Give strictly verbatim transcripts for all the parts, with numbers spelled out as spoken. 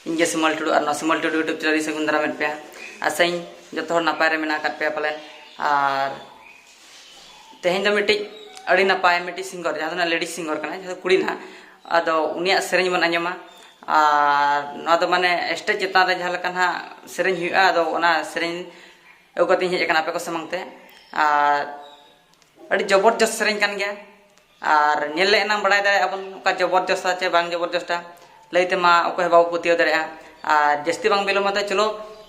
ᱤᱧ ᱜᱮ ᱥᱤᱢᱚᱞ ᱴᱩᱰᱩ, ᱟᱨ ᱱᱚᱣᱟ ᱥᱤᱢᱚᱞ ᱴᱩᱰᱩ YouTube channel ᱨᱤᱧ ᱥᱟᱹᱜᱩᱱ ᱫᱟᱨᱟᱢᱮᱫ ᱯᱮᱭᱟ᱾ ᱟᱥᱟᱧ ᱡᱚᱛᱚ ᱦᱚᱲ ᱱᱟᱯᱟᱭ ᱨᱮ ᱢᱮᱱᱟᱜ ᱟᱠᱟᱫ ᱯᱮᱭᱟ ᱯᱟᱞᱮᱱ᱾ ᱟᱨ ᱛᱮᱦᱮᱧ ᱫᱚ ᱢᱤᱫᱴᱤᱡ ᱟᱹᱰᱤ ᱱᱟᱯᱟᱭ ᱢᱤᱫᱴᱤᱡ singer, ᱡᱟᱦᱟᱸ ᱫᱚ ᱱᱟᱜ ladies singer ᱠᱟᱱᱟᱭ, ᱡᱟᱦᱟᱸ ᱫᱚ ᱠᱩᱲᱤ ᱱᱟᱦᱟᱜ᱾ ᱟᱫᱚ ᱩᱱᱤᱭᱟᱜ ᱥᱮᱨᱮᱧ ᱵᱚᱱ ᱟᱸᱡᱚᱢᱟ᱾ ᱟᱨ ᱱᱚᱣᱟ ᱫᱚ ᱢᱟᱱᱮ stage ᱪᱮᱛᱟᱱ ᱨᱮ ᱡᱟᱦᱟᱸ ᱞᱮᱠᱟ ᱱᱟᱦᱟᱜ ᱥᱮᱨᱮᱧ ᱦᱩᱭᱩᱜᱼᱟ, ᱟᱫᱚ ᱚᱱᱟ ᱥᱮᱨᱮᱧ ᱟᱹᱜᱩ ᱠᱟᱛᱮᱧ ᱦᱮᱡ ᱟᱠᱟᱱᱟ ᱟᱯᱮ ᱠᱚ ᱥᱟᱢᱟᱝ ᱛᱮ᱾ ᱟᱨ ᱟᱹᱰᱤ ᱡᱚᱵᱚᱨᱡᱚᱥ ᱥᱮᱨᱮᱧ ᱠᱟᱱ ᱜᱮᱭᱟ᱾ ᱟᱨ ᱧᱮᱞ ᱞᱮ ᱮᱱᱟᱝ ᱵᱟᱲᱟᱭ ᱫᱟᱲᱮᱭᱟᱜᱼᱟ ᱵᱚᱱ, ᱚᱠᱟ ᱡᱚᱵᱚᱨᱡᱚᱥᱟ ᱪᱮ ᱵᱟᱝ ᱡᱚᱵᱚᱨᱡᱚᱥᱟ᱾ ᱞᱟᱹᱭ ᱛᱮᱢᱟ ᱚᱠᱚᱭ ᱦᱚᱸ ᱵᱟᱵᱚ ᱯᱟᱹᱛᱭᱟᱹᱣ ᱫᱟᱲᱮᱭᱟᱜᱼᱟ᱾ ᱟᱨ ᱡᱟᱹᱥᱛᱤ ᱵᱟᱝ ᱵᱤᱞᱚᱢ ᱠᱟᱛᱮ ᱪᱚᱞᱚ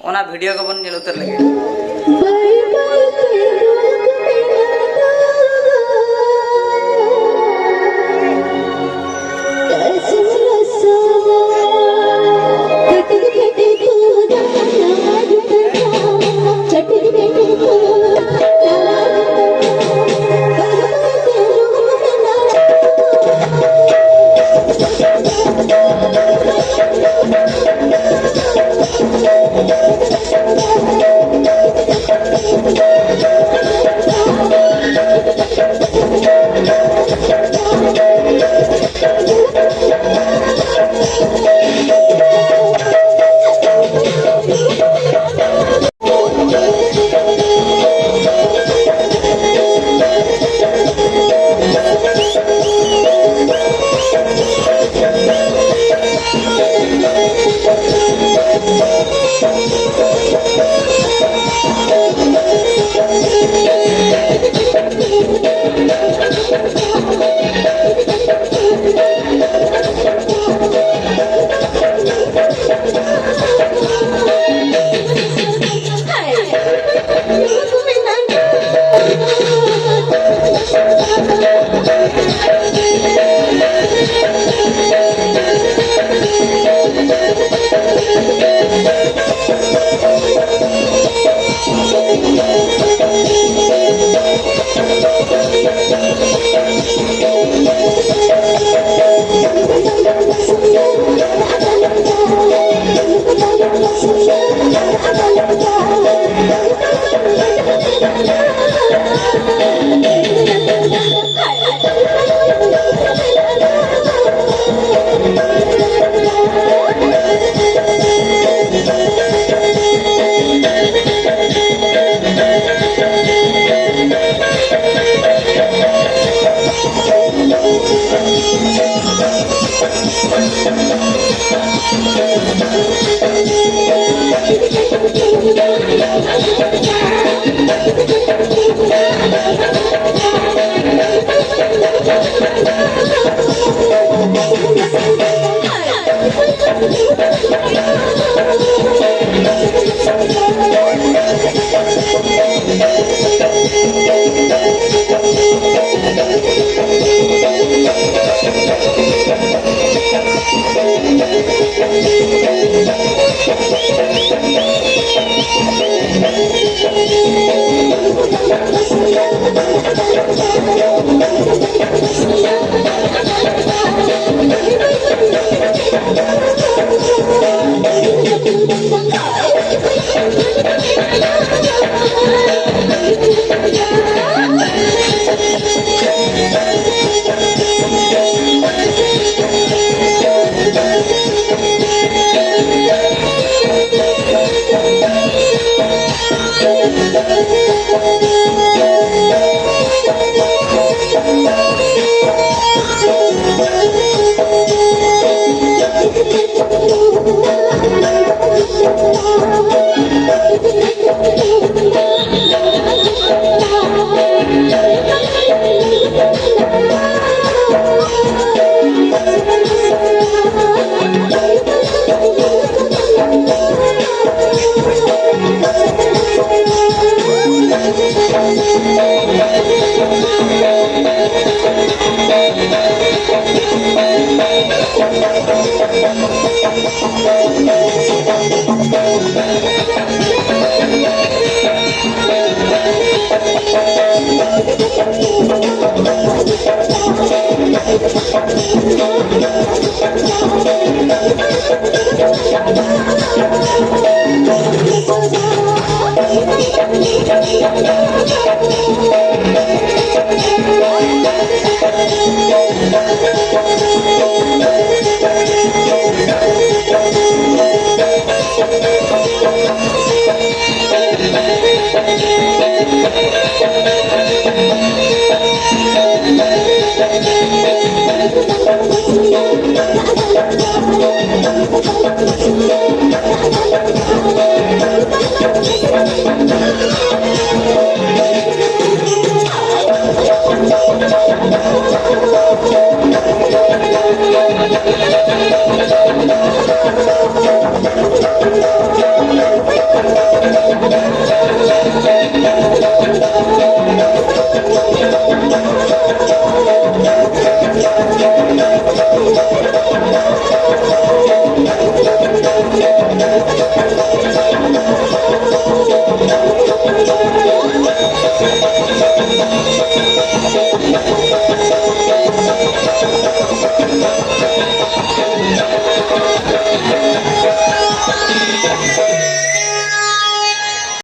ᱚᱱᱟ video ᱜᱮᱵᱚᱱ ᱧᱮᱞ ᱩᱛᱟᱹᱨ ᱞᱮᱜᱮ᱾